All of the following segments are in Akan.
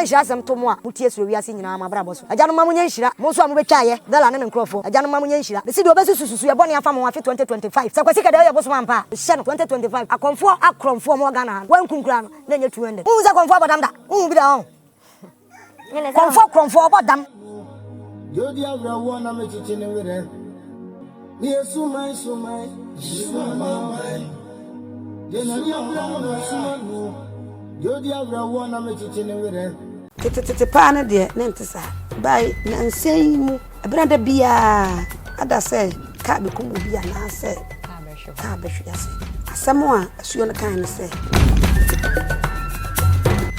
Meka nhyira asɛm to mo a motie soro wiase nyinaa mo abrabɔ so. Agyanom ma monyɛ nhyira, mo nso a mobɛtwaeɛ, Bella ne ne nkurɔfoɔ. Agyanom ma monyɛ nhyira. Mese deɛ ɔbɛsusususu yɛ bɔne afa mo ho afe 2025. Sɛ Kwasi Kadawi yɛ bosom ampa a, mehyɛ no 2025. Akɔmfoɔ akorɔmfoɔ mowɔ Ghana ha no, wɔankum koraa no, na ɛnyɛ 200. Wonhu sɛ kɔmfoɔ abɔ dam da? Wonhu bi da ɔn? Kɔmfoɔ korɔmfoɔ ɔbɔ dam. Deɛ ɔdi awerɛhoɔ na mekyekye ne werɛ. Meyɛ suman suman, suman. Deɛ n'ani abere no na suma no. Deɛ ɔdi awerɛhoɔ na mekyekye ne werɛ. Tetetete paa no deɛ, na ɛnte saa. By nnansa yi mu, ɛberɛ a da biara ada sɛ kaa bɛkum obi anaasɛ kaa bɛhwe ase. Asɛm a asuo no kae ne sɛ,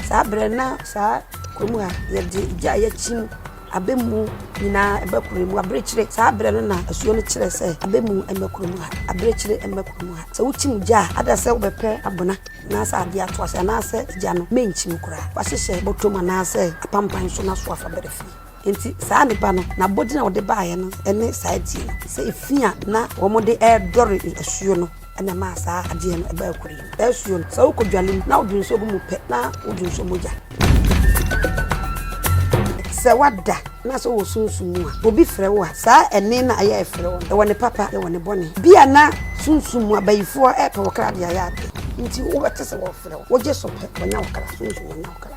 saa berɛ na saa kurom ha yɛde gya a yɛakyim abɛ mu nyinaa ɛba kuro mu aberɛkyire. Saa berɛ no na asuo no kyerɛ sɛ abɛ mu mma kurom ha, aberɛkyire mma kurom ha. Sɛ wokyim gya a, ada sɛ wobɛpɛ abona anaasɛ adeɛ ato ase anaasɛ gya no menkyim koraa. Wahyehyɛ bɔtɔ mu anaasɛ apampan so na so afa bɛrɛ fie. Enti saa nipa no, n'abɔdin a ɔde baeɛ no ne saa din no. Sɛ efi a na wɔde redɔre asuo no na ɛmaa saa adeɛ no baa kuro yi mu. Saa asuo no, sɛ wokɔdwale mu na wode nsuo gu mu pɛ, na wode nsuo mogya. Sɛ woada na sɛ wowɔ sunsum mu a, obi frɛ wo a, saa ɛnne no a ɛyɛ ɛfrɛ wo no, ɛwɔ ne papa, ɛwɔ ne bɔne. Bi a na sunsum mu abayifoɔ repɛ wo kra de ayɛ adeɛ, nti wobɛte sɛ wɔrefrɛ wo. Wogye so pɛ, wɔanya wo kra, sunsum wɔanya wo kra.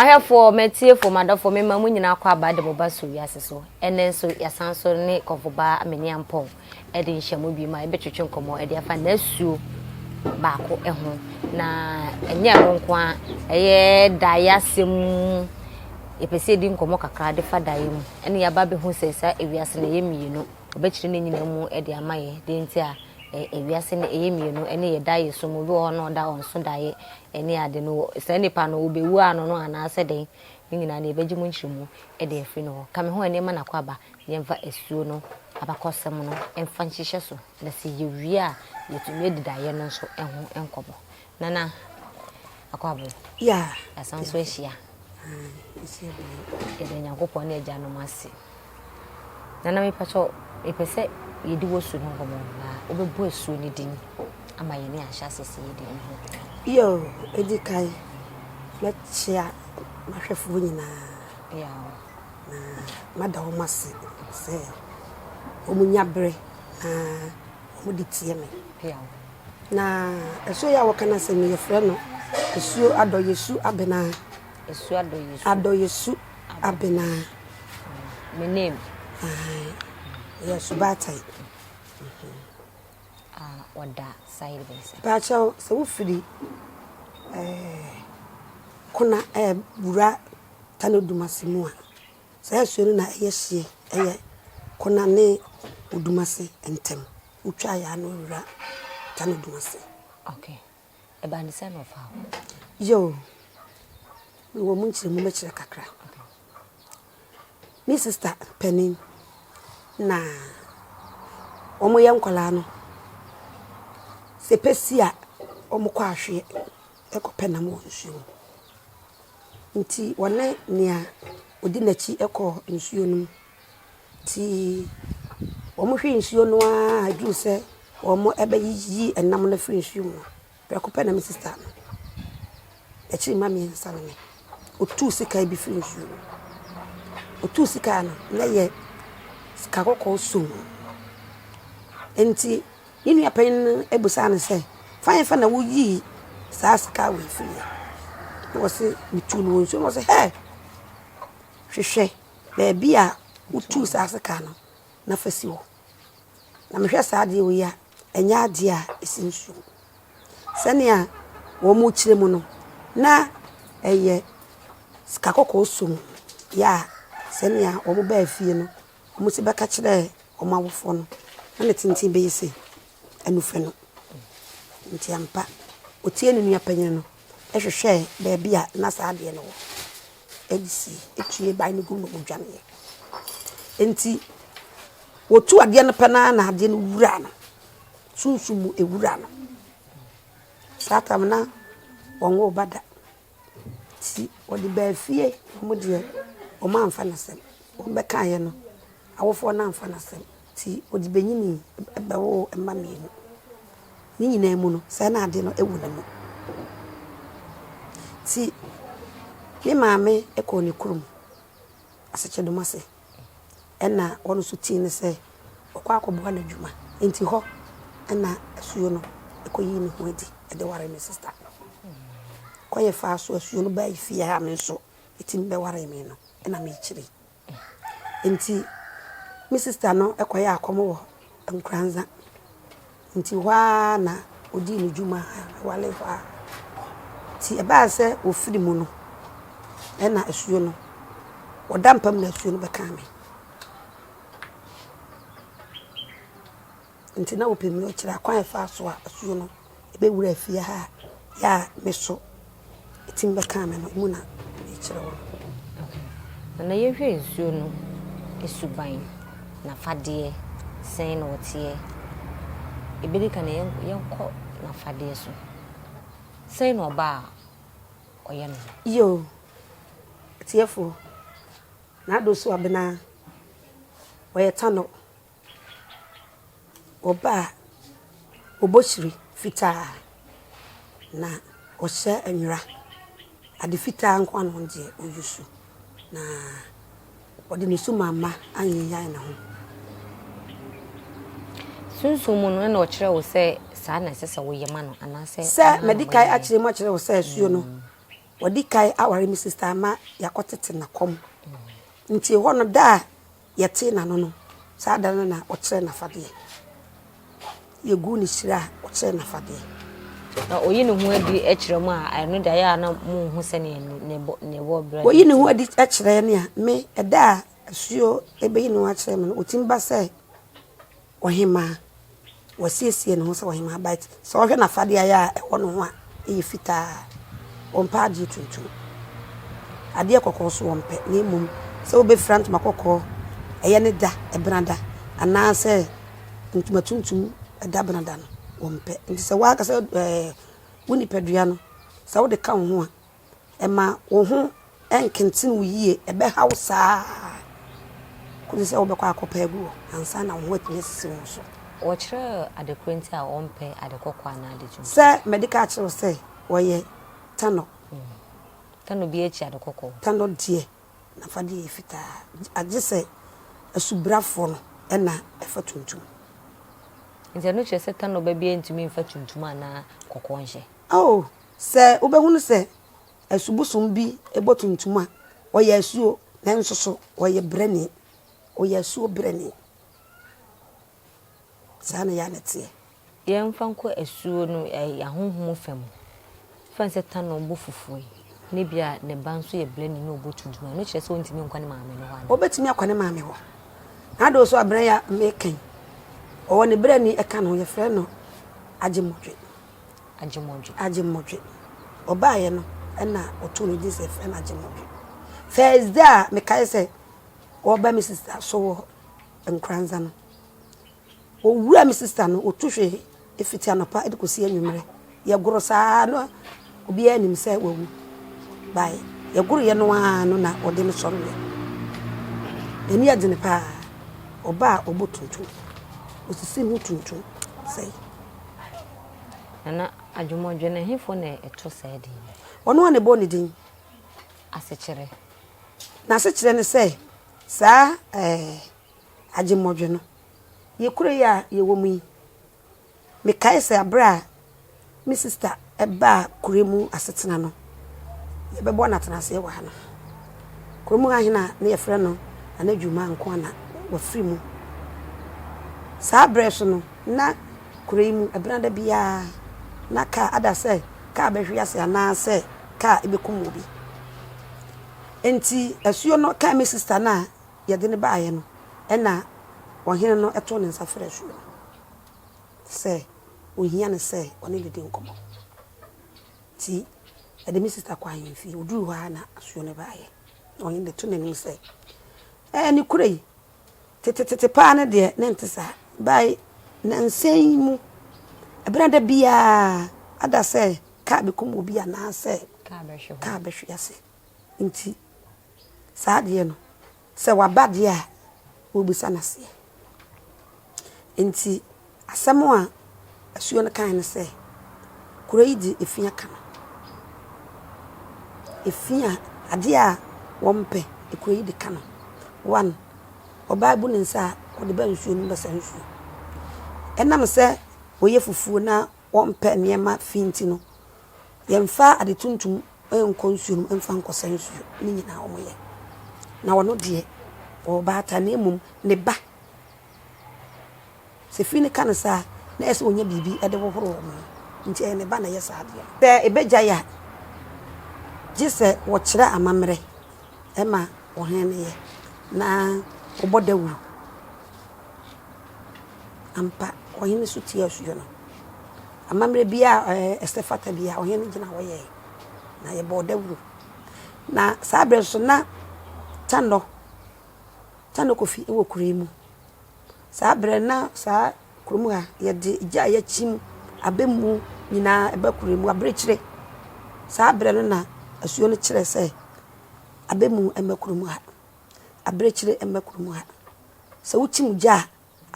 Ahwɛfoɔ, m'atiefoɔ, m'adɔfoɔ, mema mo nyinaa kɔ aba de mo ba so wiase so. Ɛnɛ nso, yɛasan so ne Kɔmfobaa Amaniampɔn de nhyɛmu bi ma yɛbɛtwetwe nkɔmmɔ de afa n'asuo baako ho. Na ɛnyɛ ɛno nko ara, ɛyɛ daeɛ asɛm, yɛpɛ sɛ yɛdi nkɔmmɔ kakra de fa daeɛ mu. Ɛne yɛaba abɛhu sɛ saa ewiase no ɛyɛ mmienu. Ɔbɛkyerɛ ne nyinaa mu de ama yɛn. Deɛ nti a ewiase no ɛyɛ mmienu ɛne yɛ daeɛ so mu. Obi wɔ hɔ na ɔda ɔnso daeɛ ɛne ade no. Saa nipa no ɔbɛwu ano no anaasɛ dɛn. Ne nyinaa no yɛbɛgye mu nkyerɛmu de afiri ne hɔ. Ka me ho a nneɛma na akɔ aba. Yɛmfa asuo no abakɔsɛm no mfa nhyehyɛ so. Na sɛ yɛwie a yɛtumi adi daeɛ no nso ho nkɔmmɔ. Nana Akwaabo, yɛasan nso ahyia. Yɛda Nyankopɔn ne agyanom ase. Nana mepakyɛw, mepɛ sɛ yɛdi w'asu no nkɔmmɔ na wobɛbɔ asuo no din ama yɛne ahyɛ ase sɛ yɛdi ho nkɔmmɔ. Yo, ɛdi kan mɛkyea m'ahwɛfoɔ nyinaa na mada wɔn ase sɛ wɔnya berɛ na wɔde tie me. Na asuo yi a wɔka no asɛm yi yɛfrɛ no asuo Adɔyesu Abenaa. Asuo Adɔyesu. Adɔyesu Abenaa. Me name. Ɛyɛ Subaatan. A ɔda side bɛn sɛ. Paakyɛw sɛ wofiri ɛɛ Kona ɛwura Tano Dumase mu a, saa asuo no na ɛyɛ hyeɛ ɛyɛ Kona ne Odumase ntam. Wotwa yɛ ano wura Tano Dumase. Okay. Ɛbaa ne sɛn na ɔfaa hɔ? Yoo, mewɔ mu nkyerɛmu mɛkyerɛ kakra. Me sista panin na wɔyɛ nkwadaa no, sɛ pɛ si a, wɔkɔ ahweɛ kɔpɛ nam wɔ nsuo mu. Nti wɔne nea ɔdi n'akyi kɔɔ nsuo no mu. Nti wɔhwee nsuo no ara ɛduruu sɛ wɔbɛyiyi nam no afiri nsuo mu no, prɛko pɛ na me sista no, n'akyiri mma mmiɛnsa ne me, ɔtuu sekan bi firii nsuo no mu. Ɔtuu sekan no, na ɛyɛ sika kɔkɔɔ sum. Nti Ne nua panyin no bisaa no sɛ, Fa hefa na wuyii saa sika wei firiiɛ? Na ɔse, Metuu no wɔ nsuo mu. Ɔse, Hɛ! Hwehwɛ baabi a wotuu saa sika no na fa si hɔ. Na mehwɛ saa adeɛ wei a, ɛnyɛ adeɛ a ɛsi nsuo mu. Sɛnea wɔkyerɛ mu no, na ɛyɛ sika kɔkɔɔ som yɛ a sɛnea wɔbaa fie no, Wɔsi bɛka kyerɛɛ wɔn awofoɔ no, na ne tenten bɛyɛ sei, anufɛ no. Nti ampa, ɔtiee ne nua panin no hwehwɛɛ baabi a na saa adeɛ no wɔ de sii, tuee ban no guu mu na wɔdwaneeɛ. Nti wɔtu adeɛ no pɛ no ara na adeɛ no wuraa no, sunsum mu ɛwuraa no. Saa tam na wɔnwoo ba da. Nti wɔde baa fie, wɔn deɛ wɔamfa no asɛm. Wɔbɛkaeɛ no, awofoɔ no amfa no asɛm. Nti wɔde bɛnyinii bɛwoo mma mmienu. Ne nyinaa mu no, sɛɛ na adeɛ no wɔ ne mu. Nti me maame kɔɔ ne kurom, Asekyedum ase. Ɛna wɔn nso tii no sɛ ɔkɔ akɔboa no adwuma. Nti hɔ na asuo no kɔyii ne ho adi de waree me sista. Kwan a ɛfaa so asuo no baa fie ha a me nso ɛtumi bɛwaree me no na mekyerɛ yi. Nti me sista no kɔyɛɛ akɔm wɔ Nkoranza. Nti hɔ ara na ɔdii ne dwuma a ɔwaree hɔ ara. Nti ɛbaa sɛ ɔfiri mu no, ɛna asuo no, ɔda mpa mu na asuo no bɛkaa me. Nti na wɔpɛ me ɔkyerɛ akwan a ɛfaa so a asuo no bɛwuraa fie ha a yɛ a me so ɛtumi bɛkaa me no, emu na mekyerɛ wo no. Okay. Nana yɛhwɛ nsuo no suban, n'afadeɛ, sɛn na ɔteɛ. Ɛbɛdi kan yɛnkɔ n'afadeɛ so. Sɛn na ɔba a ɔyɛ no? Yoo, atiefoɔ, N'Adosu Abena, ɔyɛ Tanɔ. Ɔba a, ɔbɔ hyire fitaa, na ɔhyɛ nwera. Ade fitaa nko ara na ɔno deɛ ɔyusu, na ɔde ne sumanma anyenyan ne ho. Sunsum mu no, ɛna ɔkyerɛ wo sɛ saa na ɛsɛ sɛ woyɛ ma no anaasɛ. Sɛ madi kan akyerɛ mu akyerɛ wo sɛ asuo no, wadi kan aware me sista ama yɛakɔtete n'akɔm. Nti hɔ no da a Yɛtee n'ano no, saa da no na ɔkyerɛɛ n'afadeɛ. Yɛguu no hyira a, ɔkyerɛɛ n'afadeɛ. Na ɔyi ne ho adi kyerɛ mo a, ɛno deɛ ɛyɛ a na monhu sɛdeɛ ne bɔ ne bɔ bra. Ɔyi ne ho adi kyerɛ me a, me, ɛda a asuo bɛyi ne ho akyerɛ me no, ɔtumi ba sɛ Ɔhemaa, wasiesie ne ho sɛ ɔhemaa but sɛ wohwɛ n'afadeɛ a ɛyɛ a ɛwɔ ne ho a, ɛyɛ fitaa. Ɔmpɛ adeɛ tuntum. Adeɛ kɔkɔɔ nso ɔmpɛ na mmom sɛ wobɛfira ntoma kɔkɔɔ ɛyɛ ne da ɛbenada anaasɛ ntoma tuntum ɛda benada no, ɔmpɛ. Nti sɛ w'ankasa ɛɛ wo nipadua no sɛ wode ka wo ho a, Ɛma wo ho nkenten wo yie, ɛbɛha wo saa ara kɔsi sɛ wobɛkɔ akɔpɛ agu hɔ ansa na wo ho atumi asisi wo so. Wɔkyerɛɛ ade korɔ nti a ɔmpɛ ade kɔkɔɔ anaa ade tuntum. Sɛ madi ka akyerɛ wo sɛ wɔyɛ tanɔ. Tanɔ biara kyi ade kɔkɔɔ. Tanɔ deɛ n'afadeɛ yɛ fitaa, agye sɛ asubrafoɔ no na ɛfa tuntum. Nti ɛno kyerɛ sɛ tanɔ ba biara ntumi mfa tuntum anaa kɔkɔɔ nhyɛ? Oh, Sɛ wobɛhunu sɛ asubosom bi bɔ tuntum a, ɔyɛ asuo, nanso so ɔyɛ brɛni. Ɔyɛ asuo brɛni. Saa na ɛyɛ a na ɛteɛ. Yɛmfa nkɔ asuo no ahonhom fa mu. Fa no sɛ Tano bɔ fufuo yi, na ebia ne ba nso yɛ brɛni na ɔbɔ tuntum a, ɛno kyerɛ sɛ ɔntumi nkɔ ne maame no hɔ anaa? Ɔbɛtumi akɔ ne maame hɔ. N'adoo so abrɛ yi a meka yi, ɔwɔ ne brɛni ka ne ho, yɛfrɛ no Agyemɔdwe. Agyemɔdwe. Agyemɔdwe. Ɔbaeɛ no ɛna ɔtoo ne din sɛ yɛfrɛ no Agyemɔdwe. First day a mekae sɛ ɔreba me sister so wɔ Nkoranza no, ɔwura me sister no, ɔtu hwee ɛfiti anɔpa de kɔsi anwummerɛ. Yɛgoro saa na obiara nim sɛ wawu. By Yɛgoroeɛ no ara no na ɔde no sɔreeɛ. N'ani yɛ dene paa. Ɔba a ɔbɔ tuntum. Ɔsisi ne ho tuntum sɛe. Nana Adwumɔdwe no, ɛhefoɔ na ɛto saa din yi? Ɔno ara na ɛbɔɔ ne din. Asekyerɛ. N'asekyerɛ ne sɛ, saa ɛɛ Agyemɔdwe no, yɛ kuro yi a yɛwɔ mu yi, mekae sɛ berɛ a me sista baa kuro yi mu asetena no, yɛbɛbɔ no atenaseɛ wɔ ha no, kurom ha hene a na yɛfrɛ no Nana Dwuma nko ara na wafiri mu. Saa berɛ so no, na kuro yi mu, ɛbenada biara, na kaa ada sɛ kaa bɛhwe ase anaasɛ kaa bɛkum obi. Enti asuo no kaa me sista no a yɛde no baeɛ no, ɛnna ɔhene no too ne nsa frɛɛ asuo no sɛ ɔhia no sɛ ɔne no di nkɔmmɔ. Nti yɛde me sista kɔɔ ahemfie. Ɔduruu hɔ ara na asuo no baeɛ. Na ɔhene de to n'anim sɛ, Ɛɛ, ne kuro yi, tetetete paa no deɛ, na ɛnte saa. Bae nnansa yi mu, ɛberɛ da biara ada sɛ kaa bɛkum obi anaasɛ kaa bɛhwe ase. Nti saa adeɛ no, sɛ waba deɛ a, wɔbisa no aseɛ. Nti asɛm a asuo no kaeɛ ne sɛ, kuro yi de efi aka no. Efi a, adeɛ a wɔmpɛ, kuro yi de ka no. One, ɔbaa bu ne nsa a, ɔde ba nsuo no mu bɛsa nsuo. Ɛnam sɛ wɔyɛ fufuo na wɔmpɛ nneɛma fi nti no, yɛmfa ade tuntum nkɔ nsuo no mu mfa nkɔsa nsuo. Ne nyinaa wɔyɛ. Na ɔno deɛ, ɔwɔ baatan na mmom ne ba, sɛ fi no ka no saa a, na ɛyɛ sɛ ɔnya biribi de hohoro wɔn ho. Nti ɛyɛ ne ba na ɛyɛ saa adeɛ no. Sɛ ɛbɛgyae a, gye sɛ wɔkyerɛ amammerɛ ma ɔhene no yɛ na wɔbɔ dawuro. Ampa, ɔhene so tia asuo no. Amammerɛ biara a ɛsɛ fata biara, ɔhene no gyina hɔ yɛe, na yɛbɔɔ dawuro. Na saa berɛ nso na Tanɔ, Tanɔ Kofi wɔ kuro yi mu. Saa berɛ na saa kurom ha, yɛde gya a yɛakyim abɛ mu nyinaa ba kuro yi mu, abirekyire. Saa berɛ no na asuo no kyerɛ sɛ abɛ mu mma kurom ha, abirekyire mma kurom ha. Sɛ wokyim gya a,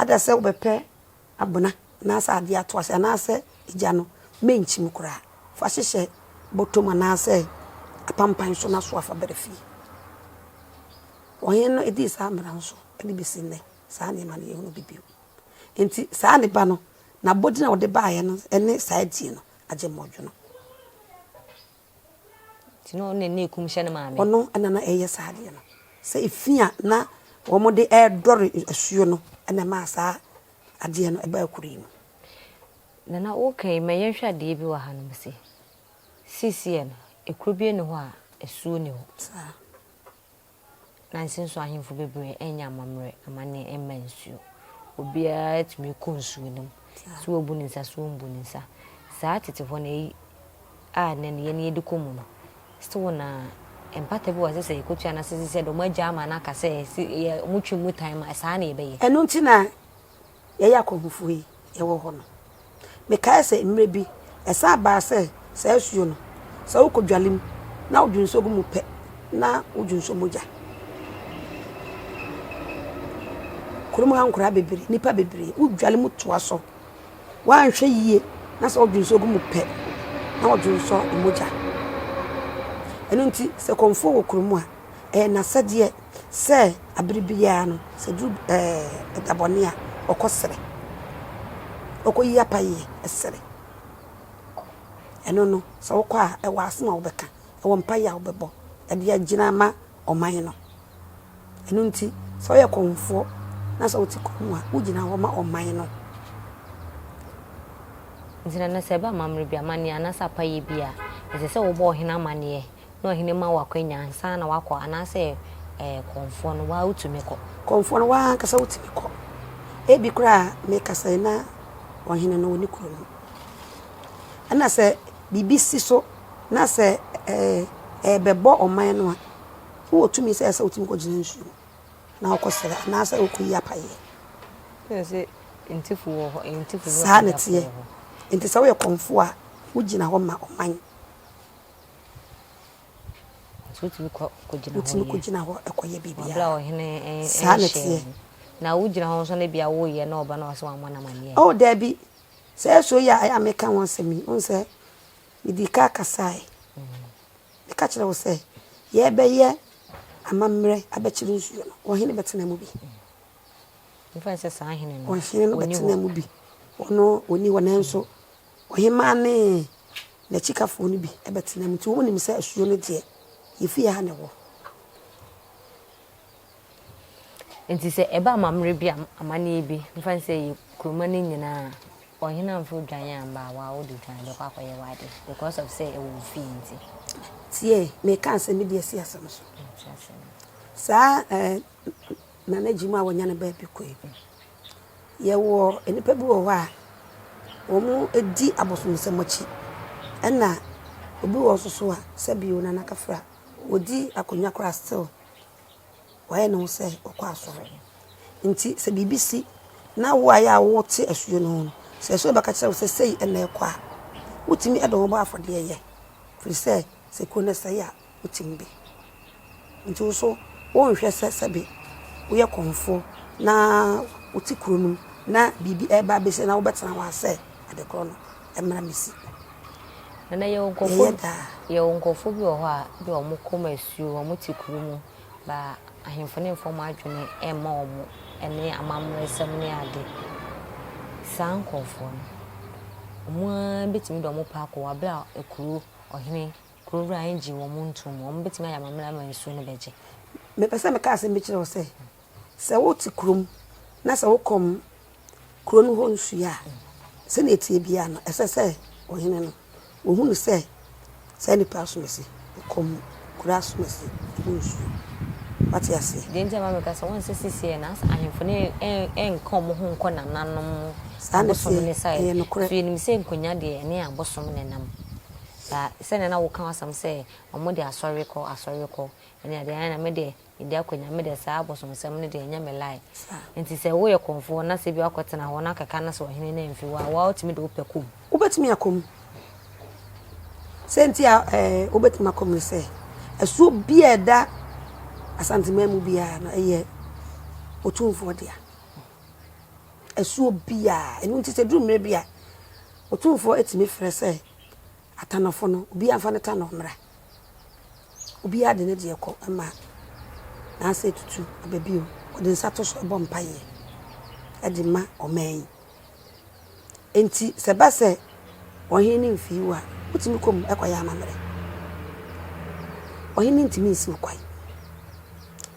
ada sɛ wobɛpɛ abona anaasɛ adeɛ ato ase anaasɛ gya no, mɛnkyim koraa. Fa hyehyɛ bɔtɔ mu anaasɛ apampan so na soa fa bra fie. Ɔhene no dii saa mmara no so de bɛsi nnɛ, saa nneɛma no yɛnhunu bi bio. Enti saa ne ba no, n'abɔdin a ɔde baeɛ no ne saa din no, Agyemmɔdwono. Nti na ɔno na na ekum hyɛ ne maame. Ɔno na na ɛyɛ saa adeɛ no. Sɛ efi a na wɔde redɔre asuo no na ɛmaa saa adeɛ no ɛbaa kuro yi mu. Nana woka yi ma yɛnhwɛ adeɛ bi wɔ hanom se, seesei no ekuro biara nni hɔ a asuo nni hɔ. Saa. Nanso nso ahemfo bebree nyɛ amammerɛ, amanneɛ mma nsuo. Obiara tumi kɔ nsuo no mu, sɛ wabu ne nsa, sɛ ɔmbu ne nsa. Saa tete hɔ no, eyi a nnɛ no yɛn yɛde kɔ mu no, still na mpata bi wɔ hɔ a ɛsɛ sɛ yɛkɔtua anaasɛ sɛ sɛ deɛ wɔagya ama no aka sɛ yɛ wɔtwe mu tan ma saa na yɛbɛyɛ. Ɛno nti na yɛyɛ akɔmfoɔ yi, yɛwɔ hɔ no. Mekae sɛ mmerɛ bi, ɛsan baa sɛ saa asuo no, sɛ wokɔ dwale mu na wodwo nsuo gu mu pɛ na wodwo nsuo mogya. Kurom ha nkoraa bebree, nnipa bebree, wodwale mu toa so. Woanhwɛ yie na sɛ wodwo nsuo gu mu pɛ na wodwo nsuo mogya. Ɛno nti sɛ kɔmfoɔ wɔ kurom a, ɛyɛ n'asɛdeɛ sɛ abere biara no, sɛ duru ɛɛ da bɔne a, ɔkɔsrɛ. Ɔkɔyi apaeɛ srɛ. Ɛno no, sɛ wokɔ a, ɛwɔ asɛm a wobɛka, ɛwɔ mpaeɛ a wobɛbɔ de agyina ama ɔman no. Ɛno nti, sɛ woyɛ kɔmfoɔ na sɛ wote kurom a, wogyina hɔ ma ɔman no. Nti Nana, sɛ ɛba amammerɛ bi, amanneɛ anaasɛ apaeɛ bi a, ɛsɛ sɛ wobɔ ɔhene amanneɛ na ɔhene ma wo akwanya ansa na woakɔ anaasɛ ɛɛ kɔmfoɔ no, wo ara wotumi kɔ? Kɔmfoɔ no, wo ara ankasa wotumi kɔ. Ebi koraa a mekasa yi na ɔhene no ɔnni kuro no mu. Ɛna sɛ biribi si so na sɛ ɛɛ ɛrebɛbɔ ɔman no a, wowɔ tumi sɛ ɛsɛ sɛ wotumi kɔgyina nsuo mu na wokɔsrɛ anaasɛ wokɔyi apaeɛ. Sɛ ntifo wɔ hɔ, ntifo Saa na ɛteɛ. Nti sɛ woyɛ kɔmfoɔ a, wogyina hɔ ma ɔman. Nti Wotumi kɔ kɔgyina hɔ Wotumi yɛ. kɔgyina hɔ kɔyɛ Wɔ berɛ biribiara. a ɔhene Saa na nhyɛɛ ɛteɛ. wo. Na wogyina hɔ nso na ebia woreyɛ na ɔba na ɔse wammɔ no amanneɛ ɛ? Oh, daabi. Saa asuo yi a ɛyɛ a meka ho asɛm yi, wohu sɛ medii ka kasaeɛ. Meka kyerɛ wo sɛ yɛrebɛyɛ amammerɛ abɛkyere nsuo no, ɔhene bɛtena mu bi. Mfa no sɛ saa hene no, Ɔhene no ɔnni bɛtena hɔ. mu bi. Ɔno ɔnni hɔ nanso ɔhemmaa ne n'akyikafoɔ no bi bɛtena mu. Nti wɔnim sɛ asuo no deɛ, yɛn fie ha na ɛwɔ. Nti sɛ ɛba amammerɛ bi a, amanneɛ bi, mfa no sɛ ɛyɛ kuroma no nyinaa a, ɔhene amfa odwan amma a, wo ara wode odwan bɛkɔ akɔyɛ w'ade because of sɛ ɛwɔ wo fie nti. Tie, meka asɛm bi de asi asɛm so. Nte asɛm. Saa eh, Nana Gyimah a wanya ne baabi kɔ yi, yɛwɔ nnipa bi wɔ hɔ a, wɔdi abosomsɛm akyi. Ɛna obi wɔ hɔ nso so a, sɛbi o, Nana Kafra, ɔdi akonnwa koraa still, wayɛ ne ho sɛ ɔkɔ asɔre. Nti sɛ biribi si na wo a yɛ a wote asuo no ho no, sɛ asuo no bɛka kyerɛ wo sɛ sei na ɛkɔ a, wotumi de wo ho bɔ afɔdeɛ yɛ. Firi sɛ, sɛ kuro no sɛe a, wotim bi. Nti wo nso wonhwɛ sɛ sɛbe woyɛ kɔmfoɔ na wote kuro no mu na biribi ɛreba abɛsi na wobɛtena hɔ a sɛ adekorɔ no mmra mmɛsi. Nana yɛwɔ nkurɔfoɔ Yɛyɛ daa. yɛwɔ nkurɔfoɔ bi wɔ hɔ a bi a wɔn kɔm asuo wɔn te kuro mu ba ahemfo ne mfa wɔn adwene mma wɔn ɛne amammerɛsɛm ne ade saa nkurɔfoɔ no wɔn ara bɛtumi de wɔn pɛ akɔ wɔ abere a kuro ɔhene Kuro wura ngye wɔn ntom, wɔn bɛtumi ayɛ amammerɛ ama nsuo no bɛgye. Mepɛ sɛ meka asɛm bi kyerɛ wo sɛ, sɛ wote kurom na sɛ wokɔm kuro no hɔ nsuo a, sɛdeɛ ɛteɛ biara no, ɛsɛ sɛ ɔhene no, ɔhunu sɛ saa nipa asomasi, ɔkɔm kuro asomasi ho nsuo. Wate aseɛ? Deɛ nti a ma meka sɛ, wɔn sɛ sisi na asɛ ahemfo no nka wɔn ho nkɔ nananom Saa na abosom ɛteɛ, ne side. ɛyɛ nokorɛ. So yɛnim sɛ nkonnwa deɛ ɛne abosom na ɛnam. Na sɛnea na woka w'asɛm sɛ wɔde asɔre kɔ asɔre kɔ ne adeɛ ɛna me deɛ medi akonnwa me deɛ saa abosomsɛm no deɛ ɛnyɛ me line nti sɛ woyɛ kɔmfoɔ na sɛ bi wakɔtena hɔ na kɛka na sɛ ɔhene no amfi hɔ a woa wotumi de wo pɛ kɔ mu. Wobɛtumi akɔ mu. Sɛ nti a ɛɛ wobɛtumi akɔ mu ne sɛ asuo bi a ɛda Asanteman mu biara no ɛyɛ Otumfoɔ dea. Asuo biara ɛno nti sɛ ɛduru mmerɛ bi a Otumfoɔ tumi frɛ sɛ Atanɔfo no, obiara mfa ne tanɔ mmra. Obiara de ne deɛ kɔ ma n'ase tutu aba bio. Ɔde nsa to so bɔ mpaeɛ de ma ɔman yi. Enti sɛ ɛba sɛ ɔhene no mfii wo a, wotumi kɔ mu kɔyɛ amammerɛ. Ɔhene no ntumi nsi wo kwan.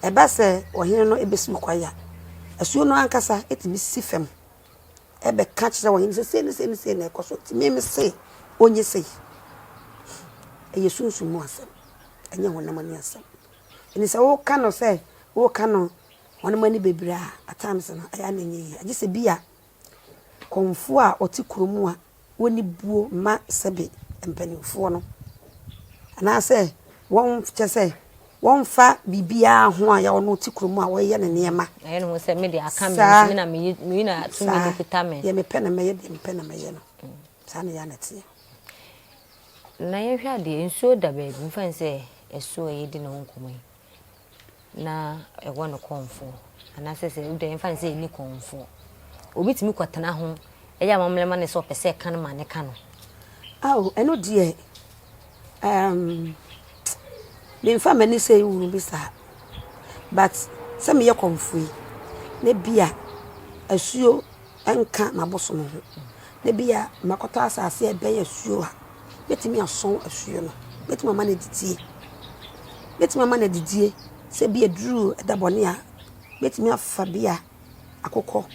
Ɛba sɛ ɔhene no bɛsi wo kwan a, asuo no ankasa tumi si fam. bɛka kyerɛ wɔn sɛ sei ne sei ne sei na ɛkɔ so nti me mese ɔnyɛ sei. Ɛyɛ sunsum mu asɛm, ɛnyɛ honam ani asɛm. Ɛnti sɛ woka no sɛ woka no honam ani bebree a, at times no ɛyɛ a na ɛnyɛ yie. Agye sɛ bi a kɔmfoɔ a ɔte kurom a wɔnni buo mma sɛbe mpanimfoɔ no, anaasɛ wɔn kyɛ sɛ wɔmfa biribiara ho a yɛ ɔno te kurom a ɔyɛ ne nneɛma. Ɛyɛ ne ho sɛ me deɛ aka me nti me na meyi meyi na tumi no kuta me. Deɛ mepɛ na mɛyɛ deɛ mepɛ na mɛyɛ no. Saa na yɛ a na ɛteɛ. Na yɛnhwɛ adeɛ nsuo da baabi mfa ne sɛ asuo a yɛdi ne ho nkɔmmɔ yi. na ɛwɔ no kɔmfoɔ anaasɛ sɛ wode yɛmfa no sɛ ɛnni kɔmfoɔ. Obi tumi kɔtena ho yɛ amammerɛ ma no sɛ ɔpɛ sɛ ɛka no ma ne ka no. Ao, ɛno deɛ um, memfa m'ani sɛ nhunu bi saa. But sɛ meyɛ kɔmfoɔ yi, na bi a asuo nka m'abosom ho, na bi a makɔtɔ asase a ɛbɛn asuo a, mɛtumi asɔn asuo no, mɛtumi ama no adidie. Mɛtumi ama no adidie sɛ bi a ɛduru da bɔne a, mɛtumi afa bi a akokɔ,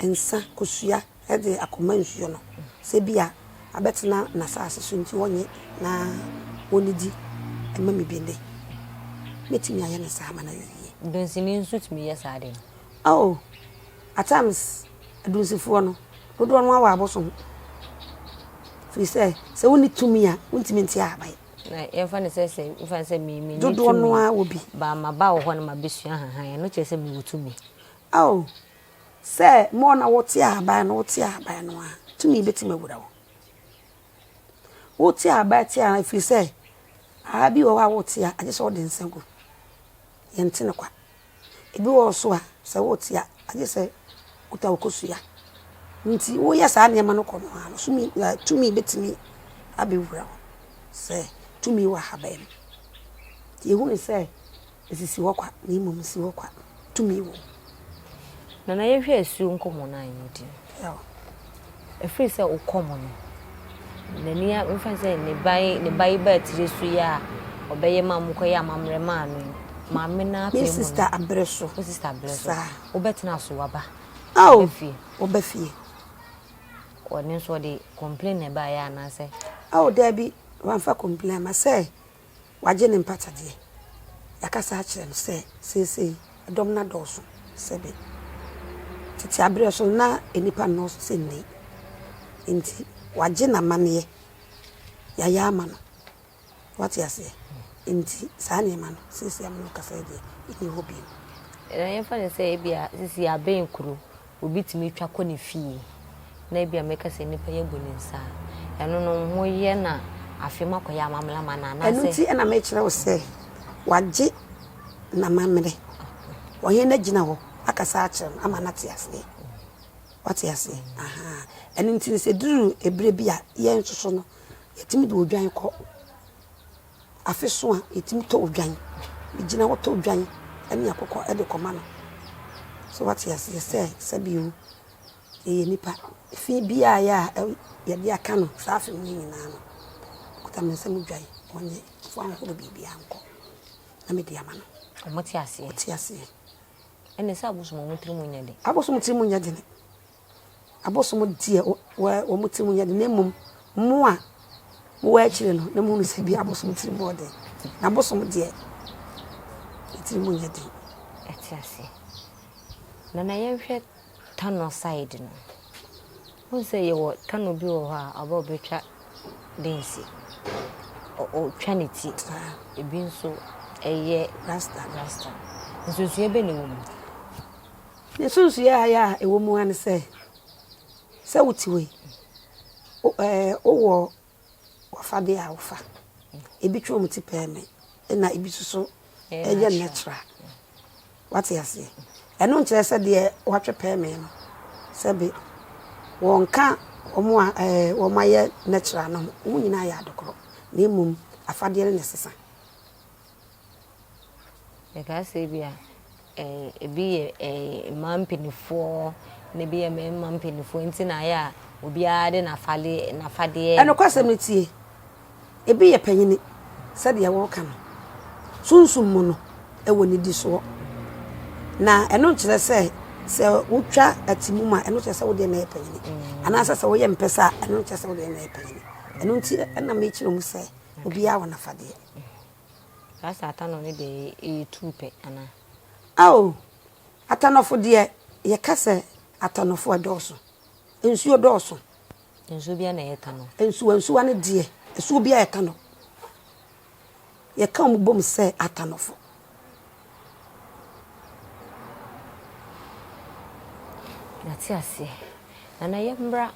nsa, kosua de akɔma nsuo no sɛ bi a abɛtena n'asase so nti ɔnnye na ɔnnidi mma me bi nnɛ. Mɛtumi ayɛ no saa ama no ayɛ yie. Dunsini nso tumi yɛ saa ade no? Oh, at times adunsifoɔ no, dodoɔ no ara wɔ abosom. Firi sɛ, sɛ wonni tumi a, wontumi nte ahaban. Na yɛmfa no sɛ sɛ mfa no sɛ me menni Dodoɔ no tumi ara wɔ bi. ba maba wɔ hɔ na mabɛsua ahahan ɛno kyerɛ sɛ mewɔ tumi. Oh, sɛ more na wote ahaban no wote ahaban no a, tumi bɛtumi awura wo. Wote ahaban te a ɛfiri sɛ Aa bi wɔ hɔ a wote a, agye sɛ wode nsa gu. Yɛnte no kwa. Ebi wɔ hɔ so a, sɛ wote a, agye sɛ wokuta wo kosua. Nti woyɛ saa nneɛma no kɔ no ara no, sumi, tumi bɛtumi abɛwura wo sɛ tumi wɔ ahaban mu. Nti yɛhu no sɛ ɛsisi hɔ kwa, na mmom ɛsi hɔ kwa. Tumi wɔ mu. Nana yɛnhwɛ asuo nkɔmmɔ no a yɛredi no. Ɛfiri sɛ wokɔ mu no, n'ani a mfa sɛ ne ba yi ne ba yi baa tiri so yi a ɔbɛyɛ ma mo kɔyɛ amammerɛ maa no yi, maame no Me apɛ mu sista no. abrɛ so. Wo sista abrɛ so. Saa. Wobɛtena so waba. Ao, Ɔba fie. ɔba fie. Ɔno nso ɔde complain na ɛbaeɛ anaasɛ? Ao, daabi, wamfa complain amma sɛ Wagye ne mpatadeɛ. Yɛakasa akyerɛ no sɛ seesei dɔm no adɔɔso sɛbe tete aberɛ so no na nnipa nnɔɔso sɛ nnɛ yi. Enti wagye n'amanneɛ. Yɛayɛ ama no. Woate aseɛ? Enti saa nneɛma no seesei a me ne wo kasa yi deɛ, ɛnni hɔ bio. Na yɛmfa no sɛ ebia seesei abɛn kuro, obi tumi twa kɔ ne fie na ebia mɛka sɛ nnipa yi abu ne nsa a, ɛno no moyɛ na afei moakɔyɛ amammerɛ ama no Ɛno anaasɛ? nti na mekyerɛ wo sɛ wagye n'amammerɛ. Ɔhene no agyina hɔ akasa akyerɛ no ama no ate aseɛ. Wate aseɛ? Ahaa. Ɛno nti no sɛ ɛduru ɛberɛ bi a, yɛn nso so no, yɛtumi de odwan kɔ. Afe so a, yɛtumi tɔ odwan. Megyina hɔ tɔ odwan ne akokɔ de kɔma no. So wate aseɛ sɛ sɛbio yɛyɛ nnipa. Fi biara yɛ a yɛde aka no saa afe mu no nyinaa no, mekuta me nsam dwan, ɔnyɛ fa nhoro biribiara nkɔ na mede ama no. Wɔte aseɛ? Wɔte aseɛ. Ɛnne sɛ abosom wɔn tirim nyɛ den. Abosom tirim nyɛ den. Abosom deɛ wɔn tirim nyɛ den na mmom mo a mowɔ akyire no na mohunu sɛ bi abosom tirim wɔ den. Na abosom deɛ ne tirim nyɛ den. Ɛte aseɛ. Nana yɛnhwɛ Tano side no. Wohu sɛ yɛwɔ Tano bi wɔ hɔ a ɔba ɔbɛtwa densi. Ɔtwa ne ti. Ebi nso ɛyɛ rasta. Rasta. Nsonsonoeɛ bɛn na ɛwɔ mu? Ne nsunsuiɛ a ɛyɛ a ɛwɔ mu ara ne sɛ, sɛ wote hɔ yi, wo ɛɛ wowɔ w'afadeɛ a wofa. Ebi twe wɔn ti pɛɛmɛ, ɛna ebi nso so yɛ natural. Wate aseɛ? Ɛno nkyerɛ sɛ deɛ watwe pɛɛmɛ no, sɛbe wɔnka wɔn a ɛɛ wɔayɛ natural no ho. Wɔn nyinaa yɛ adekorɔ, na mmom afadeɛ no na ɛsesa. Mekaa sɛ ebia ebi yɛ mmaa mpanimfoɔ na ebi yɛ mmarima mpanimfoɔ nti na ayɛ a obiara de n'afade n'afadeɛ. Nokwasɛm no tie, ebi yɛ panyini sɛdeɛ wɔreka no, sunsum mu no ɛwɔ nnidisoɔ. Na ɛno nkyerɛ sɛ sɛ wotwa atimu a ɛno kyerɛ sɛ wo deɛ na ɛyɛ panyini mm. anaasɛ sɛ woyɛ mpɛsɛ a ɛno nkyerɛ sɛ wo deɛ na ɛyɛ panyini. Ɛno nti ɛna mekyerɛ mu sɛ obiara wɔ n'afadeɛ. Saa sɛ atanɔ no deɛ ɛyɛ tuu pɛ anaa? Ao, atanɔfo deɛ yɛka sɛ atanɔfo ɛdɔɔso. Nsuo dɔɔso. Nsuo biara na ɛyɛ tanɔ. Nsuwa nsuwa no deɛ, asuo biara yɛ tanɔ. Yɛka wɔn bom sɛ atanɔfo. Yɛate aseɛ. Nana yɛmmra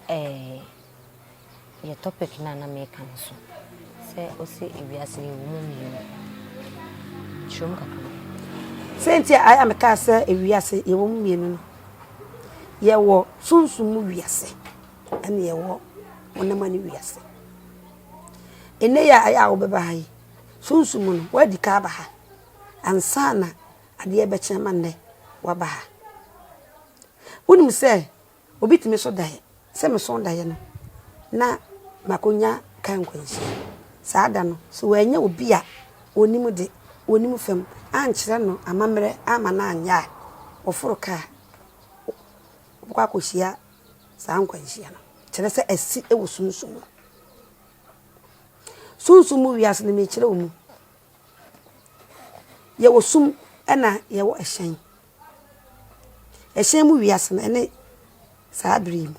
ɛɛ. Yɛ topic no a na meka no so sɛ ose ewiase no yɛwɔ mu mmienu. Kyerɛ mu kakra. Sɛ nti a ayɛ a mekaa sɛ ewiase yɛwɔ mu mmienu no, yɛwɔ sunsum mu wiase ɛne yɛwɔ honam ani wiase. Ɛnɛ yi a ayɛ a wobɛba ha yi, sunsum mu no, woadi ka aba ha ansa na adeɛ bɛkye ama nnɛ woaba ha. Wonim sɛ Obi tumi so daeɛ. Sɛ meso daeɛ no, na makɔnya kaa nkwanhyia. Saa da no, sɛ wannya obi a ɔnim de, ɔnim fam ankyerɛ no amammerɛ amma no anyɛ a, ɔforo kaa a, ɔbɛkɔ akɔhyia saa nkwanhyia no. Kyerɛ sɛ asi wɔ sunsum mu. Sunsum mu wiase no, mekyerɛ wo mu. Yɛwɔ sum ɛna yɛwɔ ɛhyɛn. Ɛhyɛn mu wiase no, ɛne saa bere yi mu.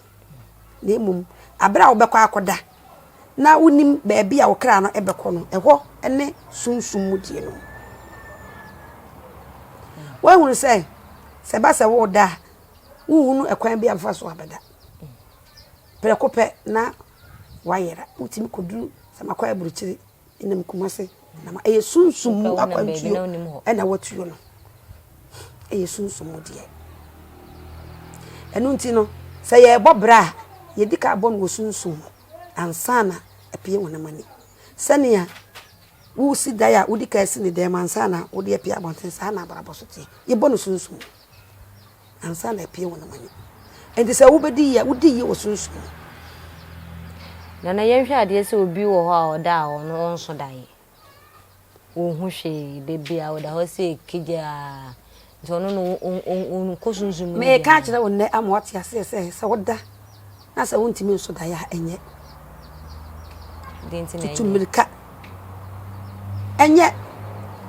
Na mmom, bere a wobɛkɔ akɔda na wonim baabi a wo kra no bɛkɔ no, ɛhɔ ne sunsum mu deɛ no. Woahunu sɛ, sɛ ɛba sɛ woreda a, wonhunu ɛkwan bi a bɛfa so abɛda. Prɛko pɛ na woayera. Wotumi kɔduru. Sɛ makɔ aburukyiri, menam Kumasi, menam ɛyɛ sunsum mu akwantuo ɛna watuo no. Ɛyɛ sunsum mu deɛ. Ɛno nti no, sɛ yɛrebɔ bra a, yɛdi ka bɔ no wɔ sunsum mu ansa na apue honam ani. Sɛnea wosi dan a wodi ka si ne dan mu ansa na wode apue abɔnten, saa na abrabɔ so teɛ. Yɛbɔ no sunsum mu. ansa na apue wɔn ani. Enti sɛ wobɛdi yie a, wodi yie wɔ sunsum mu. Nana yɛnhwɛ adeɛ sɛ obi wɔ hɔ a ɔda a ɔno ɔnso daeɛ. Ɔnhu hwee, da bi a ɔda hɔ sɛ kegyaa. Nti ɔno no ɔnkɔ sunsum mu. Meka akyerɛ wo nnɛ ama woate aseɛ sɛ sɛ woda na sɛ wontumi nso daeɛ a ɛnyɛ. Tutu mmirika. Ɛnyɛ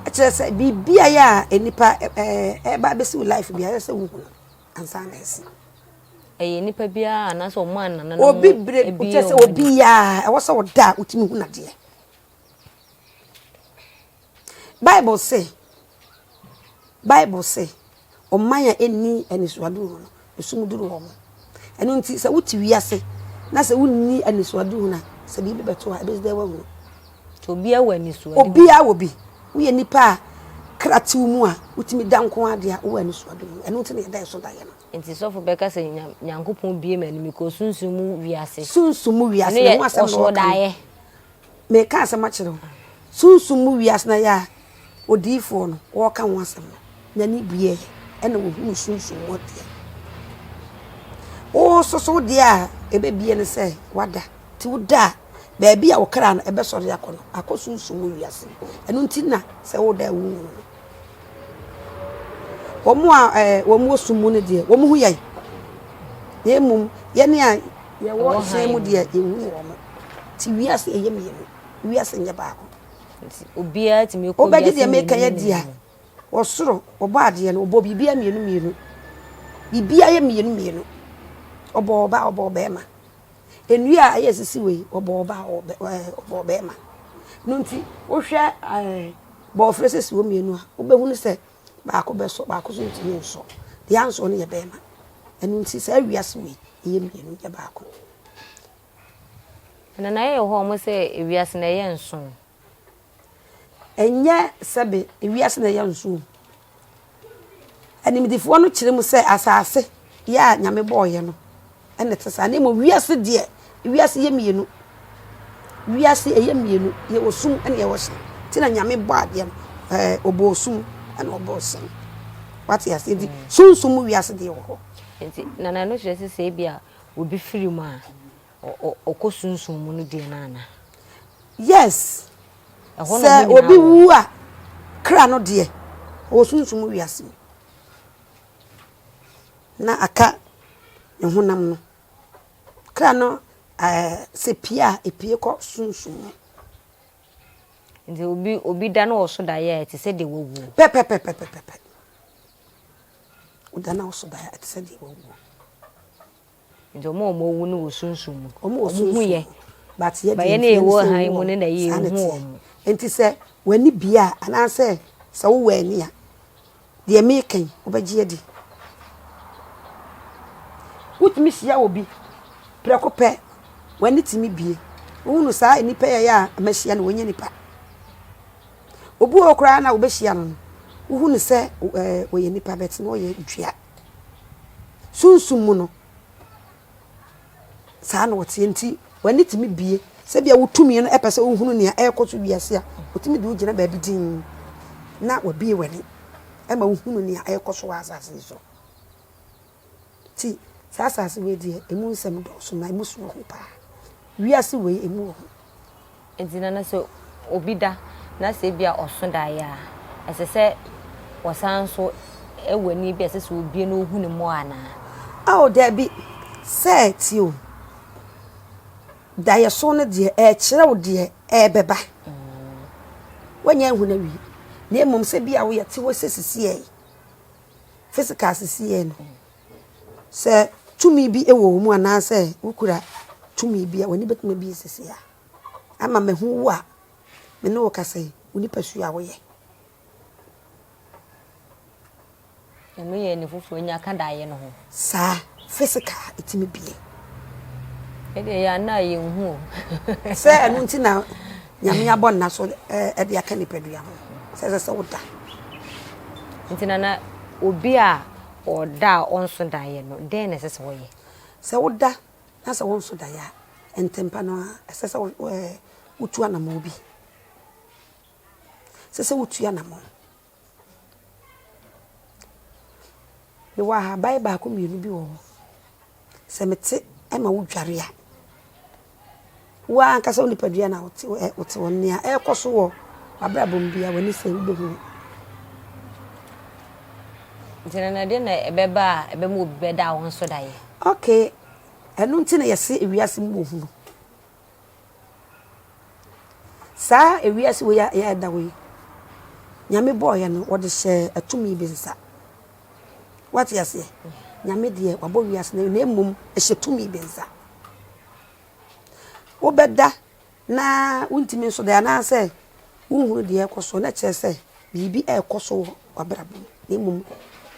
kyerɛ sɛ biribi a yɛ a nnipa ɛba abɛsi wo life bi ayɛ sɛ wohu no ansa na ɛsi. Ɛyɛ nipa biara anaasɛ ɔmo a nananom obi bere kyerɛ sɛ obiara ɛwɔ sɛ ɔda a wotumi hu nadeɛ. Bible se, Bible se, ɔman a ɛnni anisoadehu no, esum duru wɔn. Ɛno nti, sɛ wote wiase na sɛ wonni anisoadehu no a, sɛ biribi bɛto a, ɛbɛsi dɛ woahunu. Nti obiara wɔ anisoadehu. Obiara wɔ bi. Woyɛ nipa a kra te wo mu a, wotumi da nko ara deɛ a, wowɔ anisoadehu. Ɛno nti na yɛda yɛn so daeɛ no. Nti sɔfo bɛka sɛ Nyankopɔn bue m'ani mekɔ sunsum mu wiase. Sunsum mu wiase, ne ho asɛm na ɔka no. Mereka asɛm akyerɛ wo. Sunsum mu wiase no ayɛ a odiyifoɔ no ɔreka ho asɛm no, n'ani bueɛ ɛna ɔhunu sunsum mu adeɛ. Wo nso so wo deɛ a ɛbɛbie ne sɛ wada. Nti woda a, baabi a wo kra no ɛbɛsɔre akɔ no, akɔ sunsum mu wiase. Ɛno nti na sɛ woda a wonhunu no. Wɔn a ɛɛ wɔn wɔ sum mu no deɛ, wɔn hu yɛn. Na mmom yɛn a yɛwɔ hyɛn mu deɛ, yɛnhunu wɔn. Nti wiase ɛyɛ mmienu, wiase nyɛ baako. Nti obiara tumi kɔ wiase mmienu. Wobɛgye deɛ meka yɛ di a, ɔsoro ɔbɔ adeɛ no, ɔbɔ biribiara mmienu mmienu. Biribiara yɛ mmienu mmienu. Ɔbɔ ɔbaa, ɔbɔ ɔbarima. Nnua a ɛyɛ sisi wei, ɔbɔ ɔbaa, ɔbɔ ɔbarima. No nti, wohwɛ ɛɛ bɔɔfrɛ sisi wɔ mmienu a, wobɛhunu sɛ baako bɛsɔ, baako nso ntumi nsɔ. Deɛ ansɔ no yɛ barima. Ɛno nti saa wiase wei, ɛyɛ mmienu nyɛ baako. Ɛna na ɛyɛ hɔ wɔn sɛ ewiase na ɛyɛ nso. Ɛnyɛ sɛbe ewiase na ɛyɛ nso. Animdefoɔ no kyerɛ mu sɛ asase yɛ a Nyame bɔɔyɛ no ɛna ɛte saa. Na mmom wiase deɛ, wiase yɛ mmienu. Wiase ɛyɛ mmienu, yɛwɔ sum ɛna yɛwɔ hyɛn. Nti na Nyame bɔ adeɛ no, ɛɛ ɔbɔɔ sum ɛna ɔbɔɔ hyɛn. Wate aseɛ nti sunsum mu wiase deɛ wɔ hɔ. Nti nana ɛno kyerɛ sɛ sɛ ebi a obi firi mu a ɔkɔ sunsum mu no deɛ no ana? Yes. Sɛ obi wu a kra no deɛ ɔwɔ sunsum mu wiase mu. Na aka ne honam no. Kra no ɛɛ sɛ pie a epie kɔ sunsum mu. Nti obi obi da na ɔso daeɛ a ɛte sɛ deɛ wawuo. Pɛpɛpɛpɛpɛpɛ. Woda na woso daeɛ a ɛte sɛ deɛ wawuo. Nti wɔn a wɔawu no wɔ sunsum mu. Wɔn wɔ sunsum mu. Yɛ. But yɛ deɛ yɛn ɛwɔ han mu no na yɛ ehu wɔn. Nti sɛ w'ani bie a anaasɛ sɛ wowɔ ani a deɛ meka yi wobɛgye adi. Wotumi hyia obi prɛko pɛ w'ani tumi bie. Wohunu saa nnipa yi a mahyia no wɔnyɛ nipa. Obi wɔ hɔ koraa na wobɛhyia no no wohunu sɛ ɔyɛ nipa but na ɔyɛ dua. Sunsum mu no, saa na ɔteɛ nti w'ani tumi bue. Sɛ ebia wo tumi no pɛ sɛ wohunu nea ɛrekɔ so wiase a, ɔtumi de wo gyina baabi dinn na wabue w'ani ma wohunu nea ɛrekɔ so wɔ asase yi so. Nti saa asase wei deɛ, emu nsɛm dɔɔso na emu so wɔ ho paa. Wiase wei, emu wɔ ho. Enti na na sɛ obi da na sɛ ebia ɔso daeɛ a, ɛsɛ sɛ ɔsan nso wɔ ani bi a ɛsɛ sɛ obue na ohu ne mu anaa? Ao, dabi, sɛ tie o, daeɛso no deɛ, ɛrekyerɛ wo deɛ ɛrebɛba. Woanya ahu no awie. Na mmom sɛ bi a woyɛ te hɔ sɛ sisiɛ yi, physical sisiɛ no, sɛ tumi bi wɔ wo mu anaasɛ wokura tumi bi a, w'ani bɛtumi abue sisiɛ a. Ama mahu wo a me ne wo kasa yi, wo nipasu a woyɛ. Ɛno yɛ ne foforɔ nya ka daeɛ no ho. Saa, physical, ɛtumi bue. Ɛdeɛ yɛ ana a yɛnhu o. Sɛ ɛno nti na Nyame abɔ nna so de aka nipadua ho sɛ ɛsɛ sɛ woda. Nti nana obi a ɔda a ɔnso daeɛ no dɛn na ɛsɛ sɛ ɔyɛ? Sɛ woda na sɛ wonso daeɛ a, ntɛmpa no ara ɛsɛ sɛ wotu anammɔn bi. Ɛsɛ sɛ wotu anammɔn. Mewɔ ahaban baako mmienu bi wɔ hɔ. Sɛ mete ma wodware a, wo ara ankasa wo nipadua na wote wote hɔ. Nea ɛrekɔ so wɔ w'abrabɔ mu biara, w'ani sɛ wobɛhunu. Nti no, ɛdeɛn na ɛbɛba a ɛbɛma obi bɛda a ɔnso daeɛ? Okay, ɛno nti na yɛse ewiase mu wɔ hunu. Saa ewiase wei a yɛda hɔ yi, Nyame bɔɔyɛ no, wɔde hyɛɛ atumi bi nsa. Wate aseɛ? Nyame deɛ wabɔ wiase no na mmom ɛhyɛ tumi bi nsa. Wobɛda na wontumi nso da anaasɛ wonhunu deɛ ɛrekɔ so na kyerɛ sɛ biribi ɛrekɔ so wɔ w'abrabɔ mu na mmom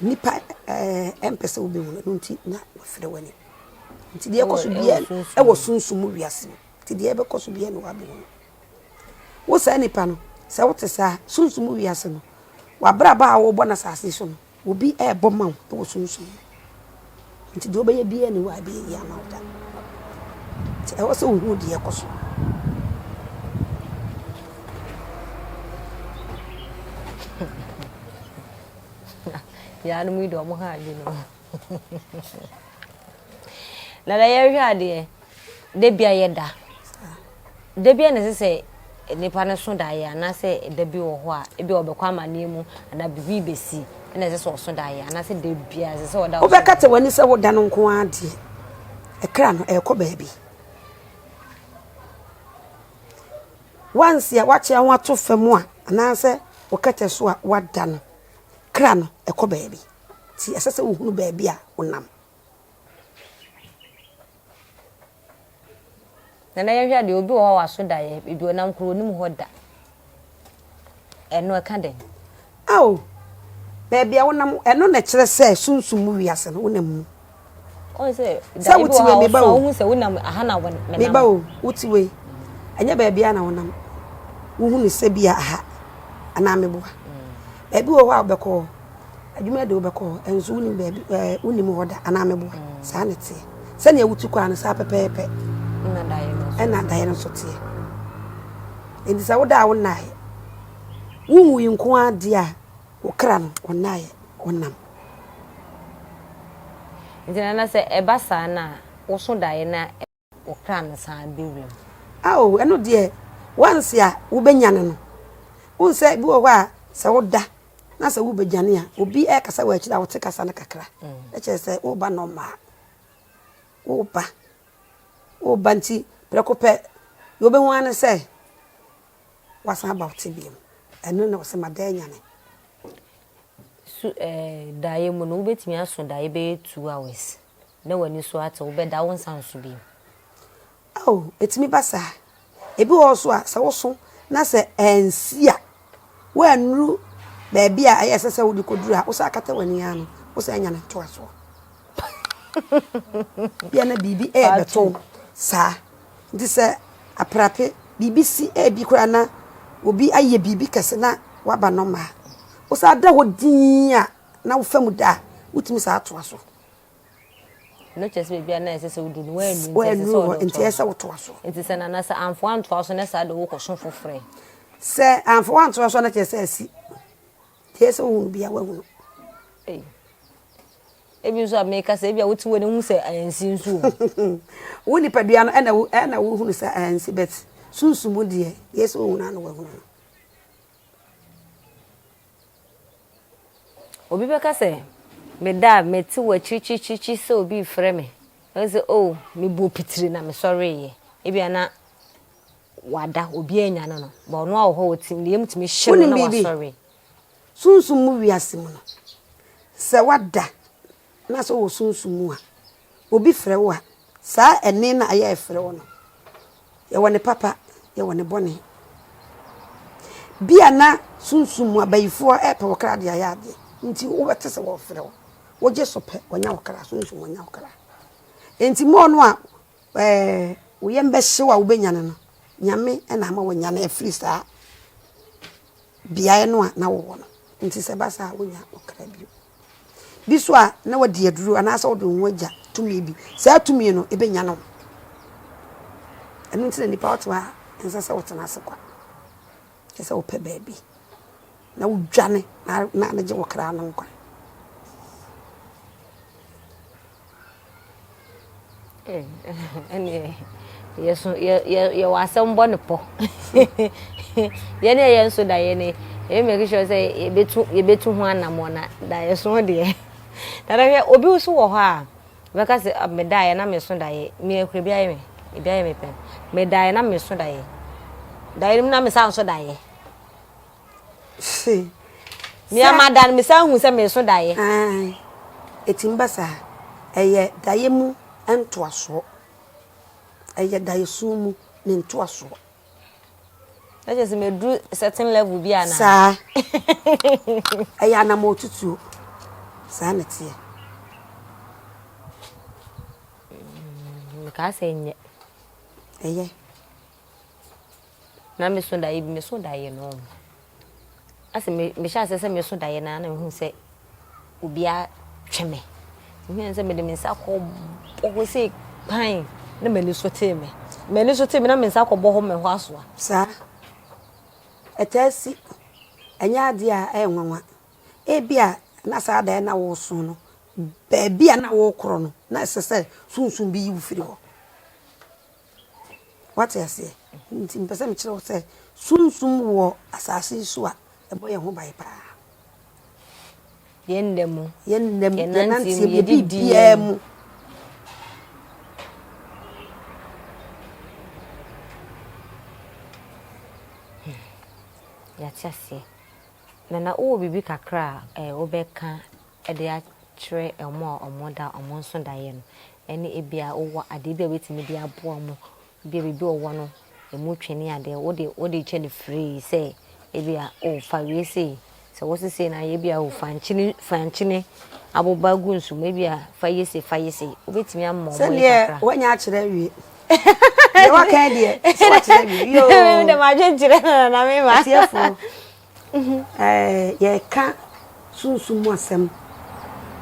nnipa ɛɛ mpɛ sɛ wobɛhunu ɛno nti na wɔafrɛ w'ani. Nti deɛ ɛkɔ so biara ɛwɔ sunsum mu wiase mu. Nti deɛ ɛbɛkɔ so biara na wabɛhunu. Wo saa nipa no, sɛ wote saa, sunsum mu wiase no, w'abrabɔ a wobɔ no asase so no, obi ɛrebɔ ma wo wɔ sunsum mu. Nti deɛ wobɛyɛ biara ni hɔ a ɛbɛyɛ yie ama wo da. Nti ɛwɔ sɛ wohunu deɛ ɛkɔ so. Yaanom yi deɛ ɔmo ha adwene o. Nana yɛhwɛ adeɛ, da bi a yɛda. Da bi a na ɛsɛ sɛ nipa no so daeɛ anaasɛ da bi wɔ hɔ a ebi a ɔbɛkɔ amaneɛ mu anaa biribi bɛsi ɛna ɛsɛ sɛ ɔso daeɛ anaasɛ da bi a ɛsɛ sɛ ɔda. Wobɛkata w'ani sɛ woda no nko ara deɛ, ɛkra no ɛrekɔ baabi. Once a woakyea ho ato fam a anaasɛ wo kɛtɛ so a woada no, kra no ɛkɔ baabi. Nti ɛsɛ sɛ wohunu baabi a wonam. Nana yɛnhwɛ adeɛ, obi wɔ hɔ a waso daeɛ, baabi ɔnam koraa ɔnim hɔ da. Ɛno ɛka dɛn? Ao, baabi a wonam, ɛno na ɛkyerɛ sɛ sunsum mu wiase no wonam mu. Ɔn sɛ daeɛ bi wɔ hɔ a woso a wohu sɛ wonam aha na menam. Meba o, wote wei, ɛnyɛ baabi a na wonam. Wohu no sɛ bi a aha anaa meboa. Baabi wɔ hɔ a wobɛkɔ hɔ. Adwuma de wobɛkɔ hɔ, nso wonim baabi ɛɛ wonim hɔ da anaa meboa. Mm. Saa na ɛteɛ. Sɛnea wotu kwan no saa pɛpɛɛpɛ. Ɛna daeɛ no nso teɛ. Enti sɛ woda a wonnaeɛ. Wonwui nko ara deɛ a wo kra no ɔnnaeɛ, ɔnam. Nti nana sɛ ɛba saa no a, woso daeɛ no a Wo kra no san ba wuram. Ao, ɛno deɛ once a wobɛnyane no, wohu sɛ ebi wɔ hɔ a sɛ woda na sɛ wobɛgyane a, obi ɛrekasa wɔ akyiri a wote kasa no kakra. Na kyerɛ sɛ woreba normal. Woreba. Woreba nti prɛko pɛ deɛ wobɛhu ara ne sɛ woasan aba wo tebea mu. Ɛno na wɔsɛ mada anyane. Su eh, daeɛ mu no wobɛtumi aso daeɛ bɛyɛ 2 hours na w'ani so ate wobɛda wo nsa nso bio. Ao, ɛtumi ba saa. Ebi wɔ hɔ nso a, sɛ woso na sɛ ansi a, woannuru baabi a ɛyɛ ɛsɛ sɛ wode kɔduru a, wosan akata w'ani ara no, wosan nya no ntoasoɔ. Bia na biribi ɛrebɛto wo saa. Nti sɛ aprape, biribi si ebi koraa na obi ayɛ biribi kɛse na woaba normal a, wosan da hɔ dinn a na wofa mu da a, wotumi saa toa so. No kyerɛ sɛ baabi a na ɛsɛ sɛ wodu no woannu nti ɛsɛ sɛ wɔde nti ɛsɛ sɛ wotoa so. Nti sɛ nana sɛ amfa woantoa so na saa de wokɔso foforɔ ɛ? Sɛ amfa woantoa so a na kyerɛ sɛ asi. Nti ɛsɛ sɛ wohunu bia woahunu. Ei. Ebi nso a meka sɛ ebi a wote wɔ ne hu sɛ ansi nso o. Wo nipadua no ɛna wo ɛna wohunu sɛ ansi but sunsum deɛ deɛ ɛsɛ wohunu a na woahunu no. Obi bɛka sɛ, Meda a, mete wɔ akyirikyirikyirikyiri sɛ obi refrɛ me. Ɛne sɛ, oh, mebɔɔ pitiri na mesɔreeɛ. Ebia na wada, obi annya no no, but ɔno a wɔ hɔ, ɔtumi, ne yam tumi hye no Wonim na biribi? wasɔre. Sunsum mu wiase mu no, sɛ woada na sɛ wowɔ sunsum mu a, obi frɛ wo a, saa ɛnne no a ɛyɛ ɛfrɛ wo no, Yɛwɔ ne papa, yɛwɔ ne bɔne. Bi a na sunsum mu abayifoɔ repɛ wo kra de ayɛ adeɛ nti wobɛte sɛ wɔrefrɛ wo. Wogye so pɛ, wɔanya wo kra, sunsum wɔanya wo kra. Enti mɔɔ no a Ɛɛ, wo yam bɛhye wo a wobɛnyane no, Nyame na ama woanyane afiri saa beaeɛ no a na wowɔ no. Nti sɛ ɛba saa a, wonnya wo kra bio. Bi so a, na wadi aduro anaasɛ wode wo ho agya tumi bi. Saa tumi no, ɛbɛnyane wo. Ɛno nti na nipa wote hɔ a, ɛnsɛ sɛ wotena ase kwa. Ɛsɛ sɛ wopɛ baabi na wodwane na na gye wo kra no nkwa. Ɛneɛ yɛso yɛ yɛ yɛwɔ asɛm bɔ ne pɔ. Yɛn a yɛn nso da yɛn ni yɛ make sure sɛ yɛbɛtu yɛbɛtu ho anammɔn na da yɛso deɛ. Dada hwɛ obi nso wɔ hɔ a bɛka sɛ ah, medaeɛ na meso daeɛ. Me akura bi ayɛ me ebi ayɛ me pɛn. Medaeɛ na meso daeɛ. Daeɛ no mu na mesan so daeɛ. Se. Nea mada no, mesan hu sɛ mereso daeɛ. Aane, ɛtumi ba saa. Ɛyɛ daeɛ mu ntoasoɔ. Ɛyɛ daeɛso mu ne ntoasoɔ. Na kyerɛ sɛ meduru certain level bi anaa? Saa. Ɛyɛ anamɔtutuo. Saa na ɛteɛ. Mekaa sɛ nyɛ. Ɛyɛ. Na meso daeɛ bi, meso daeɛ no, asɛ me mehyɛ aseɛ sɛ meso daeɛ no ara na mehu sɛ obi atwe me. Mehu sɛ mede me nsa kɔbɔ hɔ sei kpan na m'ani so tee me. M'ani so tee me na me nsa kɔbɔ hɔ me hɔ asoa. Saa. Ɛtaa si. Ɛnyɛ adeɛ a ɛyɛ nwanwa. Ebia na saa daeɛ no a woreso no, baabi a na worekorɔ no, na ɛsɛ sɛ sunsum bi yi wo firi hɔ. Woate aseɛ? Nti mepɛ sɛ mekyerɛ wo sɛ sunsum wɔ asase yi so a ɛbɔ yɛn ho ban paa. Yɛn nna mu. Yɛn nna mu, yɛn nanteɛ mu, yɛn biribiara mu. Yɛate aseɛ. Nana wowɔ biribi kakra a eh, wobɛka de akyerɛ wɔn a wɔda wɔn nso daeɛ no, ɛne ebia wowɔ adeɛ bi a wobɛtumi de aboa wɔn, ebia biribi a wɔwɔ no, ɛmu twe ne adeɛ, wode wode kyɛ no free sɛ ebia oh fa wei sei, sɛ wose sei na ayɛ ebia oh fa nkyene fa nkyene aboba gu nsu mu ebia fa yɛ sei fa yɛ sei, wobɛtumi ama wɔn ayɛ Sɛdeɛ kakra. woanya akyerɛ awie. Deɛ waka yi deɛ, sɛ wakyerɛ awie. Yoo. Mede m'adwenkyerɛ na na mema. Atiefoɔ. Yɛreka sunsum mu asɛm.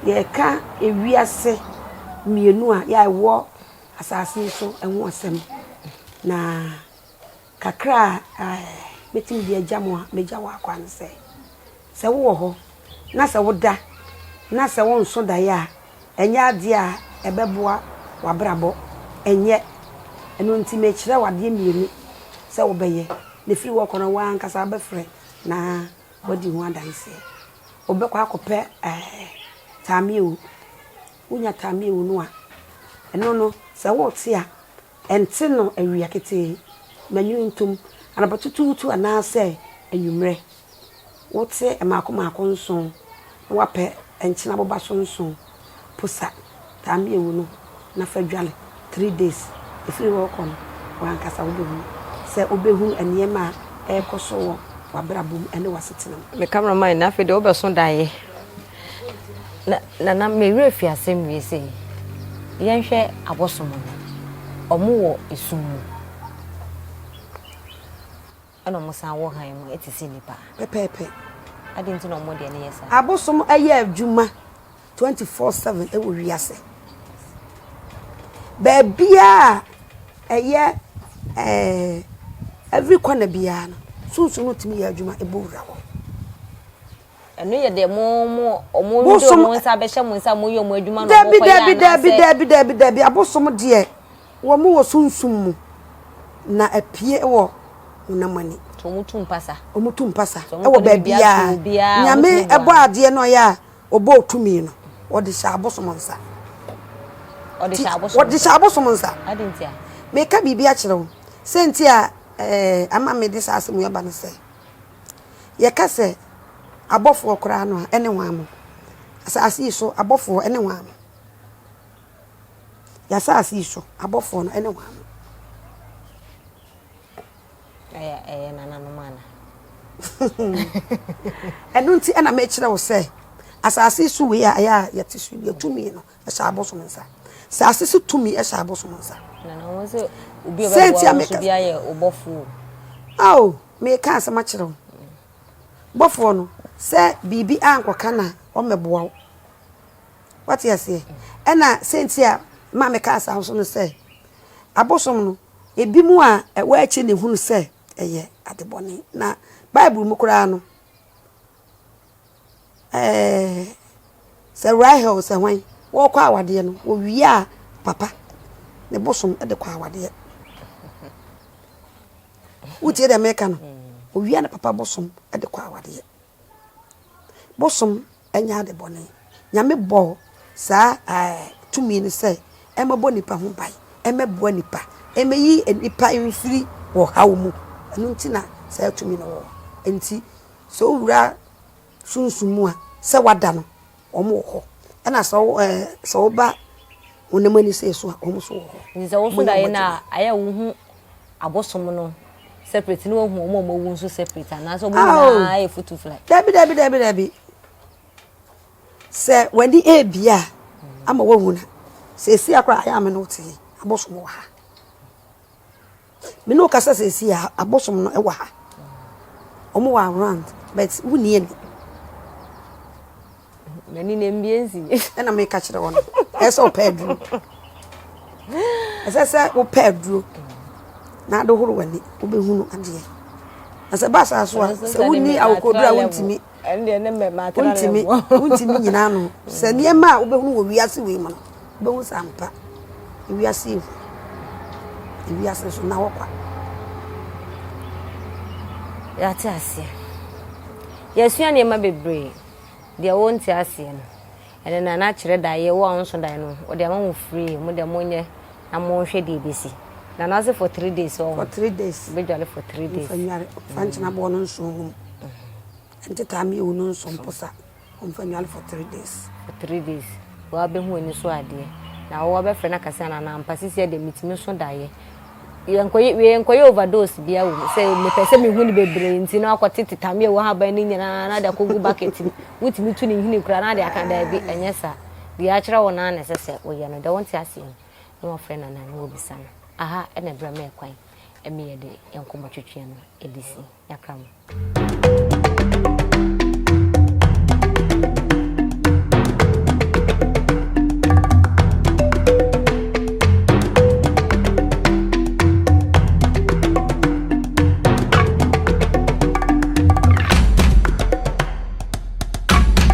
Yɛreka ewiase mmienu a yɛ a ɛwɔ asase yi so ho asɛm. Na kakra a mɛtumi de agya mo a mɛgya wɔ akwa ne sɛ, sɛ wowɔ hɔ na sɛ woda na sɛ wonso daeɛ a, ɛnyɛ adeɛ a ɛbɛboa w'abrabɔ. Ɛnyɛ. Ɛno nti mekyerɛ wo adeɛ mmienu sɛ wobɛyɛ. Na ɛfiri hɔ kɔ no, wo ara ankasa wobɛfrɛ na woadi ho adanseɛ. Wobɛkɔ akɔpɛ ɛɛ taamiewu. Wonya taamiewu no a, ɛno no, sɛ worete a, ɛnte no awia ketee. Ma nwunu ntom, anɔpa tutuutu anaasɛ anwummerɛ. Wote mmaako mmaako nson na woapɛ nkyene aboba so nson, posa taamiewu no na fa dwale three days. Ɛfiri hɔ rekɔ no, w'ankasa wobɛhunu sɛ wobɛhunu nneɛma a ɛrekɔ so wɔ w'abrabɔ mu ne w'asetena mu. Me camera man na afei deɛ wobɛso daeɛ. Na nana me werɛ fi asɛm wie sei. Yɛnhwɛ abosom no. Ɔmo wɔ esum mu. Ɛna ɔmo san wɔ hann mu te sɛ nnipa. Pɛpɛɛpɛ. Adɛn nti na ɔmo deɛ no yɛ saa? Abosom yɛ adwuma 24/7 wɔ wiase. Baabiara a ɛyɛ ɛɛ every corner biara no, sunsum no tumi yɛ adwuma bɔ wura hɔ. Ɛno yɛ deɛ mo mo ɔmo de Bosom ɔmo nsa bɛhyɛ mo nsa mo yɛ ɔmo adwuma na ɔmo Dabi kɔ yɛ dabi dabi anaasɛ. dabi dabi dabi abosom deɛ wɔn wɔ sunsum mu na apue wɔ honam ani. Nti wɔn tu mpasa. Wɔn tu mpasa Sɛ wɔn ɛwɔ kɔ de biribi ato baabiara. obiara a, Nyame wɔtumi boa ɛbɔ no. adeɛ no ɔyɛ a ɔbɔɔ tumi no ɔde hyɛ abosom nsa. Ɔde Ti hyɛ abosom ɔde nsa. hyɛ abosom nsa. Adi nti a. Meka biribi akyerɛ wo. Sɛ nti a ɛɛ ama mede saa asɛm yi aba ne sɛ yɛka sɛ abɔfoɔ koraa no a ɛne hwan mo? Asase yi so abɔfoɔ ɛne hwan mo? Y'asase yi so abɔfoɔ no ɛne hwan mo? Ɛyɛ ɛyɛ nananom ana? Ɛno nti ɛna mekyerɛ wo sɛ asase yi so wei a ɛyɛ a yɛte so yi tumi no ɛhyɛ abosom nsa. Asase so tumi ɛhyɛ abosom nsa. Nana Wɔn sɛ obi a ɔbɛboa wo nso bi ayɛ ɔbɔfoɔ. Ao, meka asɛm akyerɛ wo. Bɔfoɔ no, sɛ biribi ankɔka na ɔmmɛboa wo. Wate aseɛ? Ɛna sɛnti a ma mekaa saa nso no sɛ, abosom no, ebinom a ɛwɔ akyi na ehunu sɛ ɛyɛ adebɔne. Na Bible mu koraa no, ɛɛ sɛ Rahel sɛ hwan, wɔrekɔ awadeɛ no, wɔwiaa papa ne bosom de kɔ awadeɛ. Wotie deɛ meka no? Owia ne papa bosom de kɔ awadeɛ. Bosom nyɛ ade bɔne. Nyame bɔɔ saa ɛɛ tumi no sɛ ɛmmɛbɔ nipa ho ban, ɛmmɛboa nipa, ɛmmɛyi nipa mfiri ɔhaw mu. Ɛno nti na saa tumi no wɔ hɔ. Nti sɛ wowura sunsum mu a, sɛ wada no, wɔn wɔ hɔ. Ɛna sɛ wo ɛɛ sɛ woba honam ani sei so a, wɔn nso wɔ hɔ. Nti sɛ woso daeɛ no a, ayɛ a wohu abosom no separate ne woahu wɔn a wɔawu nso separate anaasɛ wɔn nyinaa yɛ futu fly? Dabi dabi dabi dabi. Sɛ w'ani ebie a ama woahu na sɛsi akora ayɛ a me ne wo te yi, abosom wɔ ha. Me ne wo kasa seesei a, abosom no wɔ ha. Wɔn wɔ around but wonni ani. M'ani na mbie nsi. Ɛna meka kyerɛ wɔn. Ɛsɛ sɛ wɔpɛ aduro. Ɛsɛ sɛ wopɛ aduro na ade horo w'ani wobɛhunu adeɛ. Na sɛ ba saa so a sɛ wonni awokoduro a wontumi. Wontumi wontumi nyina ano. Sɛ nneɛma a wobɛhunu wɔ wiase wei mu no, wobɛhu sɛ ampa wiase yɛ hu. Wiase nso na hɔ kwa. Yɛate aseɛ. Yɛasua nneɛma bebree. Deɛ wonte aseɛ no, ɛno na na kyerɛ daeɛ, wo a wonso daeɛ no, wɔde ama mo free, mo deɛ monyɛ na monhwɛ deɛ ɛbɛsi. Nana ase for 3 days ɔho. For 3 days. Wobɛdwale for 3 days. Mfa nware, fa nkyena boɔ no nso ho. Ntetaa mmienu no nso mposa. Ɔmfa nware for 3 days. For 3 days. Wabɛhu ani so adeɛ. Na wɔwɔ bɛfrɛ no akasa na nampa sisi deɛ metumi so daeɛ. Yɛnkɔyɛ yɛnkɔyɛ overdose bia wɔ mu sɛ mepɛ sɛ mehu no bebree nti na akɔte tetame a ɛwɔ haban no nyinaa na de akɔgu bucket mu. Wotumi tu ne nhini koraa na de aka daabi ɛnyɛ saa. Deɛ akyerɛ wo naa na ɛsɛ sɛ woyɛ no deɛ wonte aseɛ no na wɔfrɛ nana na wɔbisa no. Aha ɛna ɛbrɛ ma ɛkwan ɛmi yɛde nkɔmmɔ twetwe no ɛde si. Yakra mo.